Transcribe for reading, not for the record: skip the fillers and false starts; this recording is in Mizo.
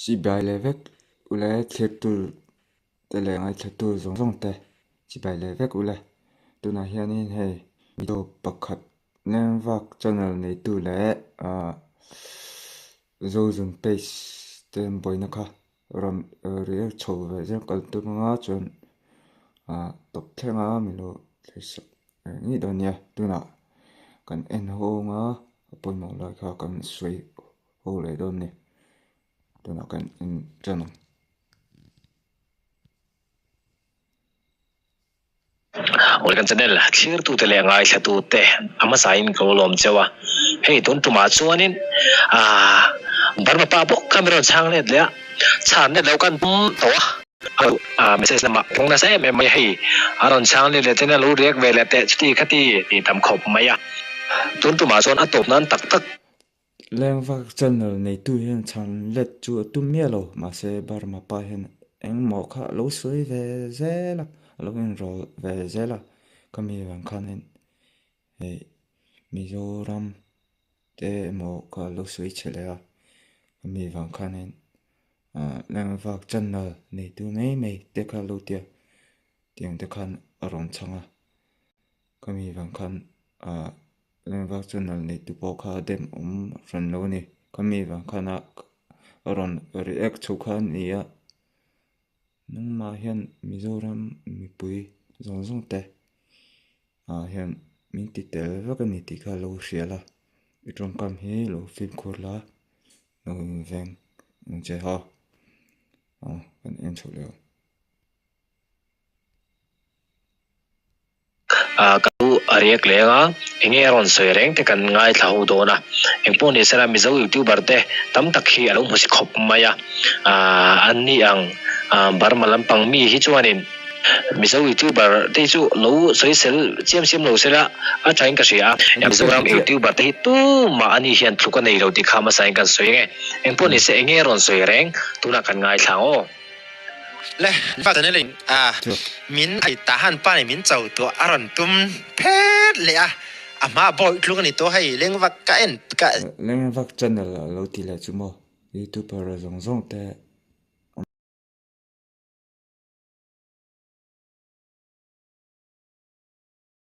Chibai leh vek ule thlirtu te leh ngaithlatu zawng zawng te chibai leh vek ule. Tunah hianin hei video pakhat Lengvak channel neitu leh ah Zozun page te an buaina kha rawn riak chho ve zel kal tum anga chuan ah tawp thleng a milo thleisak reng ngei dawn nia. Tunah kan en hawng a a pawimawh lai kha kan sawi ho leh dawn a ni. Tunah kan en tan ang. Awi kan channel thlirtute leh ngaithlatute a hmasain ka lo lawm cheu a, hei tun tumah chuanin aah Burma pa bawk kha min rawn chhang let leh a, chhan let lo kan tum tawh a, aah message lamah kawng nasa em em mai a, hei a rawn chhang let leh chuan a lo react ve leh teh chuti khati tih tam khawp mai a, tun tumah chuan a tawp nan tak tak. Lengvak channel neitu hian chhan let chu a tum miah lo, mahse Burma pa hian engmaw kha a lo sawi ve zel a, a lo inrawl ve zel a, ka mi vang khanin hei Mizoram te emaw kha a lo sawi chhe leh a, ka mi vang khanin ah Lengvak channel neitu mai mai te kha a lo tia tiang te khan a rawn chhang a, ka mi vang khan ah. Lengvak channel neitu pawh kha dem awm hran lo a ni. Khami vang khana a rawn react chho kha a ni a. Nangmah hian Mizoram mipui zawng zawng te ah hian min ti tel vek a ni tih kha lo hria la. I tawngkam hi lo fimkhur la, lo inveng ang che ha. Aw kan en chho leh ang. Ka lu a riak leng a, enge a rawn sawi reng te kan ngaithla ho dawn a, engpawh ni sela Mizo youtuber te tam tak hi a lo hmu si khawp mai a, an ni ang Burma lampang mi hi chuanin Mizo youtuber te hi chu lo sawisel chiam siam lo sela a thain ka hria a, Mizoram youtuber te hi tumah ani hian tluk a nei lo tih kha hmasain kan sawi ange, engpawh ni se enge a rawn sawi reng tunah kan ngaithla ang aw. Le va channel in a min ai tah han pa nih min cho tuah a rawn tum phet leh a a hma bawi tluk a ni tawh hei lengvak ka en ka Lengvak channel a lo ti leh chu maw youtuber zawng zawng te.